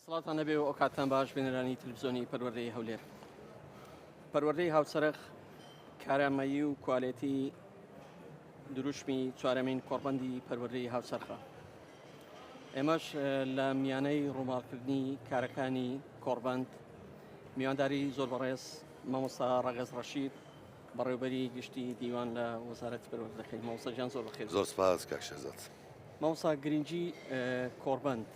سڵاوتان لەبێ و ئەوکاتتان باش بینەرانی تەلەفزیۆنی پەروەردەی هەولێر. پەروەردەی هاوچەرخ کارامەیی و کوالێتی دروشمی چوارەمین کۆڕبەندی پەروەردەی هاوچەرخە. ئێمەش لە میانەی ڕووماڵکردنی کارەکانی کۆڕبەند میوانداری زۆر بەڕێز مامۆستا ڕەگەز ڕەشید بەڕێوبەری گشتی دیوان لە وەزارەتی پەروەردە دەکەین. مامۆستا گیان زۆر بەخێر. زۆر سپاس کاک شێرزاد. مامۆستا گرنگی کۆڕبەند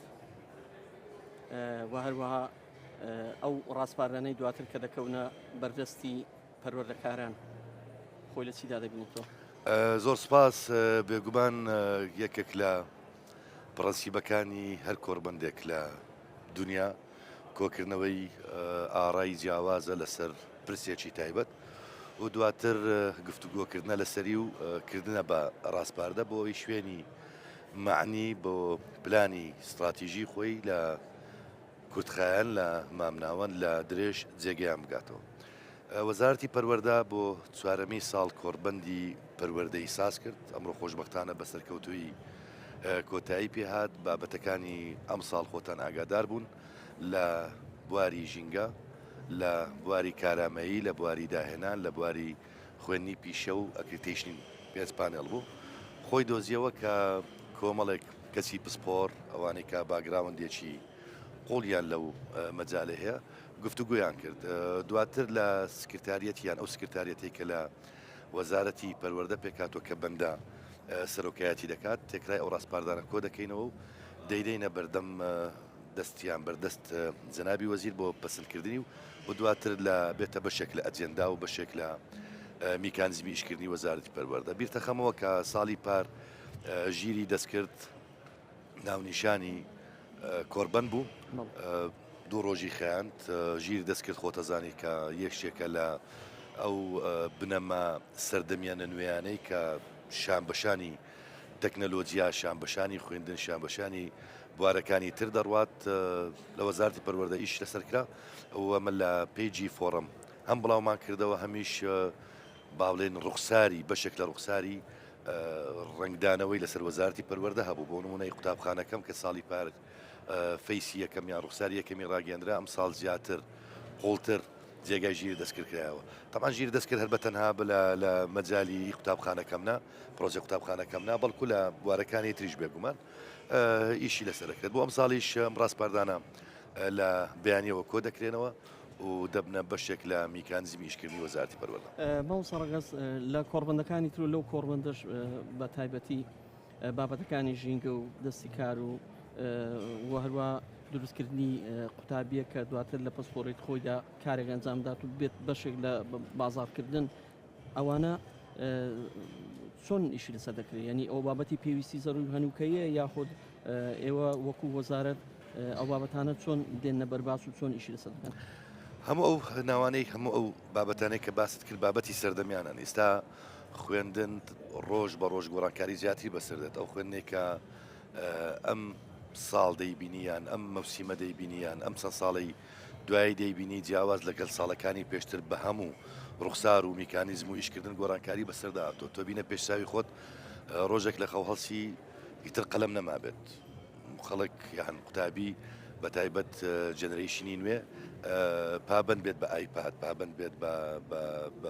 و هەروەها ئەو ڕاسپاردانەی دواتر کە دەکەونە بەردەستی پەروەردەکاران خۆی لە چیدا دەبینێتەوە؟ زۆر سپاس بێگومان یەکێک لە پڕەنسیبەکانی هەر کۆڕبەندێک لە دنیا کۆکردنەوەی ئارای جیاوازە لەسەر پرسێکی تایبەت و دواتر گفتوگۆکردنە لەسەری و کردنە بە ڕاسپاردە بۆ ئەوەی شوێنی مەعنی بۆ پلانی ستراتیژی خۆی لە کورتخایەن لە مامناوەند لە درێژ جێگەیان بگاتەوە. وەزارەتی پەروەردە بۆ چوارەمین ساڵ کۆڕبەندی پەروەردەی ساز کرد، ئەمڕۆ خۆشبەختانە بە سەرکەوتوویی کۆتایی پێهات، بابەتەکانی ئەمساڵ خۆتان ئاگادار بوون لە بواری ژینگە، لە بواری کارامەیی، لە بواری داهێنان، لە بواری خوێندنی پیشە و accreditation پێنج پانێڵ بوو، خۆی دۆزیەوە کە کۆمەڵێک کەسی پسپۆڕ ئەوانەی کە background ێکی قوڵیان لەو مەجالە هەیە گفتوگۆیان کرد دواتر لە سکرتاریەت یان ئەو سکرتاریەتەی کە لە وەزارەتی پەروەردە پێکهاتووە کە بەندە سەرۆکایەتی دەکات تێکرای ئەو ڕاسپاردانە کۆ دەکەینەوە و دەیدەینە بەردەم دەستیان بەردەست جەنابی وەزیر بۆ پەسەندکردنی و و دواتر لە بێتە بەشێک لە ئەجێندا و بەشێک لە میکانزمی ئیشکردنی وەزارەتی پەروەردە بیرتەخەمەوە کە ساڵی پار ژیری دەستکرد ناونیشانی کۆربەند بوو دوو ڕۆژی خەیاند ژیر دەستکرد خۆتەزانی کە یەکشێکە لە ئەو بنەما سەردەمیانە نوێیانەی کە شان بەشانی تەکنەلۆجیا شان بەشانی خوێندن شان بەشانی بوارەکانی تر دەڕوات لە وەزارتی پەروەردە ئیش لەسەر کرا و ئەمە لە page ی forum هەم بڵاومان کردەوە هەمیش با بڵێن ڕوخساری بەشێک لە ڕوخساری ڕەنگدانەوەی لەسەر وەزارەتی پەروەردە هەبوو بۆ نمونەی قوتابخانەکەم کە ساڵی پار face ی یەکەم یان ڕوخساری یەکەمی ڕاگەندرا ئەم ساڵ زیاتر قوڵتر جێگای ژیر دەستکرد کرایەوە تەمان ژیر دەستکرد هەر بە تەنها بە لە مەجای قوتابخانەکەم نا پرۆژە قوتابخانەکەم نا بەڵکو لە بوارەکانی تریش بێگومان ئیشی لەسەر دەکرێت بۆ ئەم ساڵیش ئەم ڕاسپاردانە لە بەیانیەوە کۆ دەکرێنەوە و دەبنە بەشێک لە میکانزمی ئیشکردنی وەزارەتی پەروەردە. مامۆستا ڕەگەز، لە کۆڕبەندەکانی تر و لەو کۆڕبەندەش بە تایبەتی بابەتەکانی ژینگە و دەستی کار و و هەروە دروستکردنی قوتابیە کە دواتر لە پسپۆڕیت خۆیدا کارێک ئەنجام دات و بێت بەشێک لە بازاڕکردن ئەوانە چۆن ئیشی لەسەر دەکرێت ینی ئەو بابەتی پێویستی زەروی هەنووکەیە یاخود ئێوە وەکو وەزارەت ئەو بابەتانە چۆن دێنە بەرباس و چۆن ئیشی لەسەر دەکەن؟ هەموو ئەو ناوانەی هەموو ئەو بابەتانەی کە باست کرد بابەتی سەردەمیانن ئیستا خوێندن ڕۆژ بە ڕۆژ گۆڕانکاری زیاتری بەسەر دێت ئەو خوێندنێک کە ئەم ساڵ دەیبینیان ئەم مەوسیمە دەیبینیان ئەم چەند ساڵی دوایی دەیبینی جیاواز لەگەل ساڵەکانی پێشتر بە هەموو ڕوخسار و میکانیزم و ئیشکردن گۆڕانکاری بەسەردا هاتووە تۆ بینە پێشچاوی خۆت ڕۆژێک لە خەو هەڵسی ئیتر قەلەم نەمابێت خەڵک یان قوتابی بە تایبەت generation ی نوێ پابند بێت بە iPad پابند بێت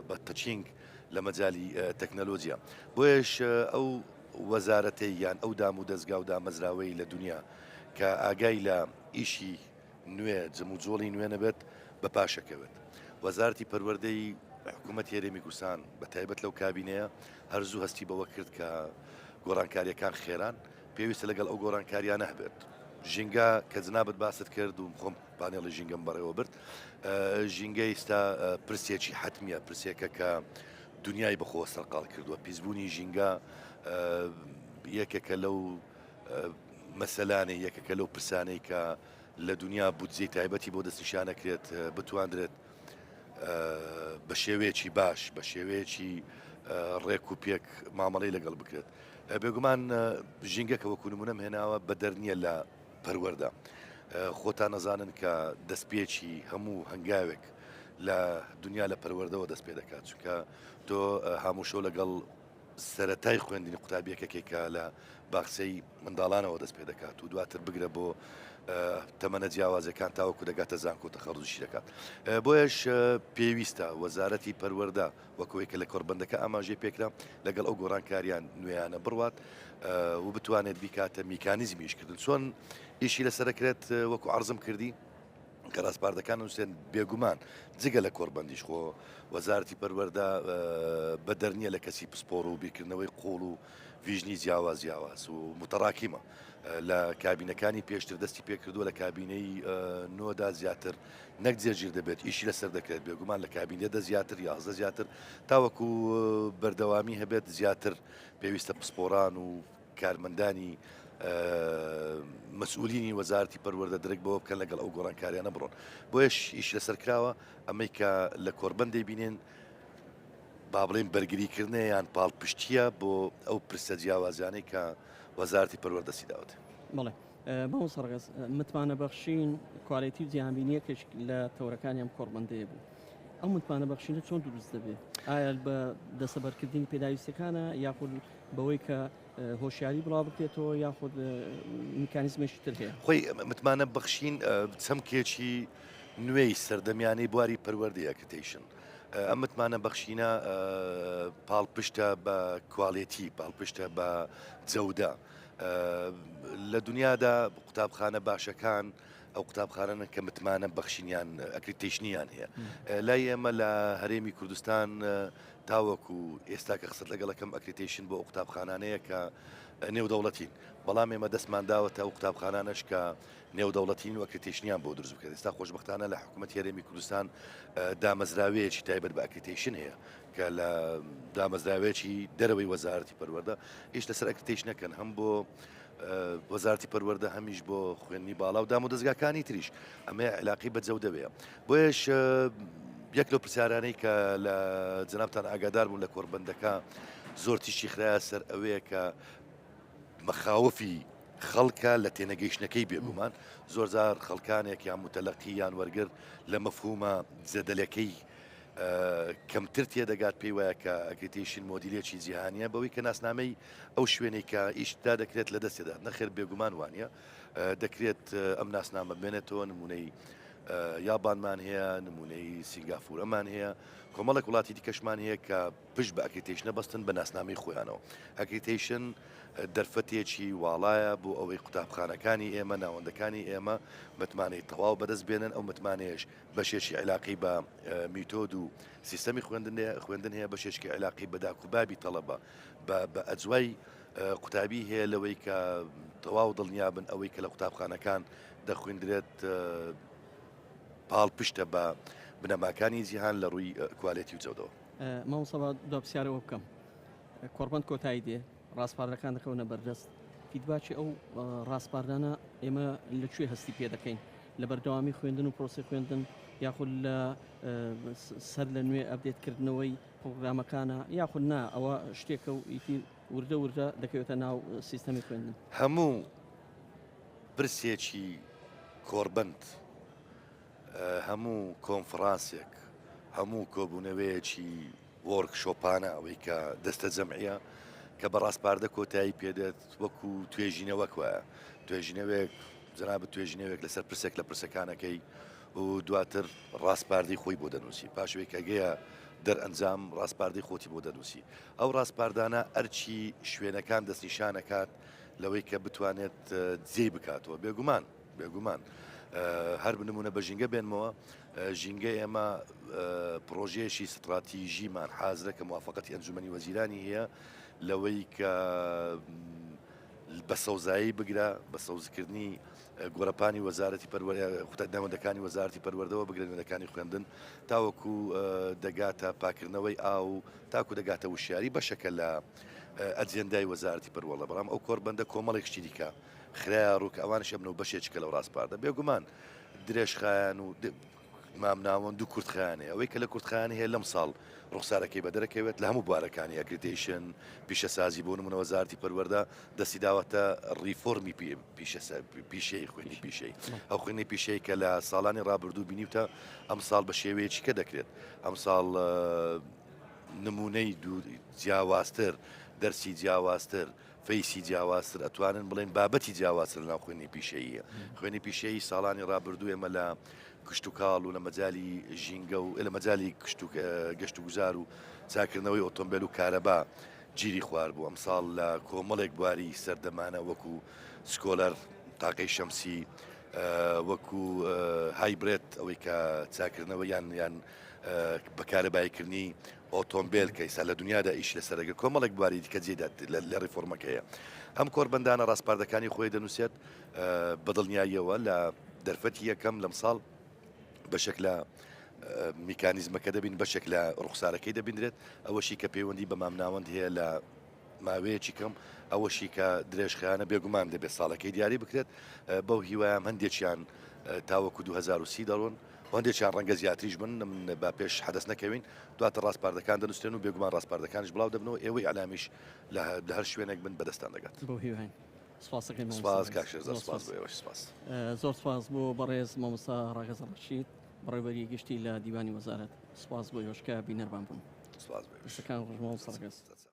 بە touching لە مەجای تەکنەلۆجیا بۆیش ئەو وەزارەتەی یان ئەو دام و دەستگا و دامەزراوەی لە دنیا کە ئاگای لە ئیشی نوێ، جموجۆڵی نوێ نەبێت بە پاشەکەوێت. وەزارەتی پەروەردەی حکوومەتی هەرێمی کوردستان بە تایبەت لەو کابینەیە هەر زوو هەستی بەوە کرد کە گۆڕانکارییەکان خێران، پێویستە لەگەڵ ئەو گۆڕانکارییانە هەبێت. ژینگە کە جنابت باست کرد و خۆم پانێڵی ژینگەم بەڕێوە برد، ژینگە ئیستا پرسێکی حەتمییە، پرسێکە کە دنیای بەخۆوە سەرقاڵ کردووە. پیسبوونی ژینگە یەکێکە لەو مەسەلانەی یەکێکە لەو پرسانەی کە لە دنیا بودجەی تایبەتی بۆ دەستنیشانەکرێت بتواندرێت بە شێوەیەکی باش بە شێوەیەکی ڕێک و پێک مامەڵەی لەگەڵ بکرێت بێگومان ژینگە کە وەکو نمونەم هێناوە بەدەر نییە لە پەروەردە خۆتان نەزانن کە دەستپێکی هەموو هەنگاوێک لە دنیا لە پەروەردەوە دەست پێ دەکات چونکە تۆ هاموشۆ لەگەڵ سەرەتای خوێندنی قوتابیەکەکەی کە لە باخچەی منداڵانەوە دەست پێ دەکات و دواتر بگرە بۆ. تەمەنە جیاوازەکان تاوەکو دەگاتە زانکۆ تەخەڕوجیشی دەکات. بۆیەش پێویستە وەزارەتی پەروەردە وەک ئەوەی کە لە کۆڕبەندەکە ئاماژەی پێکرا لەگەڵ ئەو گۆڕانکاریان نوێیانە بڕوات و بتوانێت بیکاتە میکانیزمی ئیشکردن. چۆن ئیشی لەسەرەکرێت وەکو عەرزم کردی کە ڕاسپاردەکان نووسێن بێگومان جگە لە کۆڕبەندیش خۆ وەزارەتی پەروەردە بەدەر نییە لە کەسی پسپۆڕ و بیرکردنەوەی قوڵ و vision ی جیاواز جیاواز و متەراکیمە لە کابینەکانی پێشتر دەستی پێکردووە لە کابینەی نۆدا زیاتر نەک جێگیر دەبێت ئیشی لەسەر دەکرێت بێگومان لە کابینە دە زیاتر 11 زیاتر تاوەکو بەردەوامی هەبێت زیاتر پێویستە پسپۆران و کارمەندانی مەسئولینی وەزارەتی پەروەردە درک بەوە بکەن لەگەڵ ئەو گۆڕانکاریانە بڕۆن بۆیەش ئیش لەسەر کراوە ئەمەی کە لە کۆربەند دەیبینین با بڵێین بەرگریکردنە یان پاڵپشتییە بۆ ئەو پرسە جیاوازیانەی کە وەزارەتی پەروەردە دەستی داوەتێ. بەڵێ مامۆستا ڕەگەز، متمانە بەخشین، کوالێتی و جیهانبینی یەکێک لە تەوەرەکانی ئەم کۆڕبەندەیە بوو. ئەو متمانە بەخشینە چۆن دروست دەبێ؟ ئایا بە دەستەبەرکردنی پێداویستیەکانە یاخود بەوەی کە هۆشیاری بڵاو بکرێتەوە یاخود میکانیزمێکی تر هەیە؟ خۆی متمانە بەخشین چەمکێکی نوێی سەردەمیانەی بواری پەروەردەیە، accreditation. ئەم متمانە بەخشینە پاڵپشتە بە کوالێتی، پاڵپشتە بە جەودە. لە دنیادا قوتابخانە باشەکان ئەو قوتابخانەن کە متمانە بەخشینیان accreditation یان هەیە. لای ئێمە لە هەرێمی کوردستان تاوەکو ئێستا کە قسەت لەگەڵەکەم accreditation بۆ ئەو قوتابخانانەیە کە نێودەوڵەتین، بەڵام ئێمە دەستمان داوەتە ئەو قوتابخانانەش کە نێودەوڵەتین و accreditation یان بۆ دروست بکرێت. ئێستا خۆشبەختانە لە حکوومەتی هەرێمی کوردستان دامەزراوەیەکی تایبەت بە accreditation هەیە کە لە دامەزراوەیەکی دەرەوەی وەزارەتی پەروەردە ئیش لەسەر accreditation ئەکەن هەم بۆ وەزارەتی پەروەردە هەمیش بۆ خوێندنی باڵا و دام و دەزگاکانی تریش ئەمەیە علاقی بە جەودەوەیە بۆیەش یەک لەو پرسیارانەی کە لە جەنابتان ئاگادار بوون لە کۆڕبەندەکە زۆر تیشکی خرایە سەر ئەوەیە کە مەخاوفی خەڵکە لە تێنەگەیشتنەکەی بێگومان زۆرجار خەڵکانێک یان موتەلەقی یان وەرگر لە مەفهومە جەدەلەکەی کەمتر تێدەگات پێی وایە کە accreditation مۆدیلێکی جیهانیە بەوەی کە ناسنامەی ئەو شوێنەی کە ئیش دا دەکرێت لە دەست دەدات نەخێر بێگومان وانە دەکرێت ئەم ناسنامە بمێنێتەوە نمونەی یابانمان هەیە نمونەی سنگافورەمان هەیە کۆمەڵێک وڵاتی دیکەشمان هەیە کە پشت بە accreditation بەستن بە ناسنامەی خۆیانەوە. accreditation دەرفەتێکی واڵایە بۆ ئەوەی قوتابخانەکانی ئێمە، ناوەندەکانی ئێمە متمانەی تەواو بەدەست بێنن، ئەو متمانەیەش بەشێکی عیلاقەی بە میتۆد و سیستەمی خوێندن هەیە، بەشێکی عیلاقەی بە داک و بابی تەڵەبە، بە ئەجوای قوتابی هەیە لەوەی کە تەواو دڵنیابن ئەوەی کە لە قوتابخانەکان دەخویندرێت پاڵپشتە بە بنەماکانی جیهان لە ڕووی کوالێتی و جەودەوە. مامۆستا با دوا پرسیار ئەوە بکەم کۆڕبەند کۆتایی دێ ڕاسپاردەکان دەکەونە بەردەست feedback ی ئەو ڕاسپاردانە ئێمە لە کوێ هەستی پێ دەکەین لە بەردەوامی خوێندن و پرۆسی خوێندن یاخود لە سەر لە نوێ update کردنەوەی پرۆگرامەکانە یاخود نا ئەوە شتێکە و ئیتر وردە وردە دەکەوێتە ناو سیستەمی خوێندن. هەموو پرسێکی کۆڕبەند هەموو کۆنفڕانسێک، هەموو کۆبوونەوەیەکی وۆرک شۆپانە ئەوەی کە دەستە جەمعیە کە بە ڕاسپاردە کۆتایی پێدێت وەکو توێژینەوەک وایە توێژینەوەیەک جەنابت توێژینەوەیەک لەسەر پرسێک لە پرسەکانەکەی و دواتر ڕاسپاردەی خۆی بۆ دەنووسی پاشوێک کە گەیە دەرئەنجام ڕاسپاردەی خۆتی بۆ دەنووسی ئەو ڕاسپاردانە ئەرچی شوێنەکان دەستنیشانەکات لەوەی کە بتوانێت جێی بکاتەوە بێگومان بێگومان هەر نمونە بە ژینگە بێنمەوە ژینگە ئێمە پرۆژەیەکی ستراتیژیمان حازرە کە موافقەتی ئەنجومەنی وەزیرانی هەیە لەوەی کە بە سەوزایی بگرە بە سەوزکردنی گۆرەپانی وەزارەتی پەروەردە ناوەندەکانی وەزارەتی پەروەردەوە بگرە نوێنەکانی خوێندن تاوەکو دەگاتە پاکردنەوەی ئاو تاکو دەگاتە وشیاری بەشەکە لە ئەجێندای وەزارەتی پەروەڵە بەڵام ئەو کۆربەندە کۆمەڵێک شتی دیکە خرایە ڕوو کە ئەوانیش ئەبنەوە بەشێکە لەو ڕاسپاردە. بێگومان درێژخایەن و مامناوەند و کورتخایەن هەیە. ئەوەی کە لە کورتخایەن هەیە لەم ساڵ ڕوخسارەکەی بەدەرەکەوێت لە هەموو بوارەکانی accreditation، پیشەسازی بۆ نمونە وەزارەتی پەروەردە دەستی داوەتە ڕیفۆرمی پیشەیی خوێندنی پیشەیی. ئەو خوێندنی پیشەیی کە لە ساڵانی ڕابردوو بینیوتە ئەمساڵ بە شێوەیەکی کە دەکرێت. ئەمساڵ نمونەی جیاوازتر، دەرسی جیاوازتر. فەیسی جیاوازتر ئەتوانن بڵێن بابەتی جیاوازتر لەناو خوێندنی پیشەییە. خوێندنی پیشەیی ساڵانی ڕابردوو ئێمە لە کشتوکاڵ و لە مەجالی ژینگە و لە مەجالی گەشتوگوزار و چاکردنەوەی ئۆتۆمبێل و کارەبا گیری خوار بوو. ئەمساڵ لە کۆمەڵێک بواری سەردەمانە وەکو سکۆلەر، تاقەی شەمسی، وەکو هایبرێت ئەوەی کە چاکردنەوە یان یان بە کارەباییکردنی ئۆتۆمبێل کە ئیستا لە دنیادا ئیشی لەسەر دەکرێت، کۆمەڵێک بواری دیکە جێ لە ڕیفۆرمەکە هەیە. ئەم کۆڕبەندانە ڕاسپاردەکانی خۆی دەنووسێت، بە دڵنیاییەوە لە دەرفەتی یەکەم لەمساڵ بەشێک لە میکانیزمەکە دەبین، بەشێک لە ڕوخسارەکەی دەبینرێت، ئەوەشی کە پەیوەندی بە مامناوەند هەیە لە ماوەیەکی کەم، ئەوەشی کە درێژخایەنە بێگومان دەبێت ساڵەکەی دیاری بکرێت، بەو هیوایەم هەندێکیان تاوەکو 2030 دەڕۆن و هەندێکیان ڕەنگە زیاتریش بن، من با پێش حەدەس نەکەوین، دواتر ڕاسپاردەکان دەنووسرێن و بێگومان ڕاسپاردەکانیش بڵاو دەبنەوە، ئێوەی ئیعلامیش لە هەر شوێنێک بن بەدەستتان دەگات. بەو هیواین. سپاسەکەی مامۆستا سپاس کاک شێرزاد، سپاس بۆ ئێوەش سپاس. زۆر سپاس بۆ بەڕێز مامۆستا ڕەگەز ڕەشید بەڕێوەبەری گشتی لە دیوانی وەزارەت. سپاس بۆ ئێوەش کە بینەرمان بوون. سپاس بۆ ئێوەش. دەستەکان خۆش مامۆستا ڕەگەز.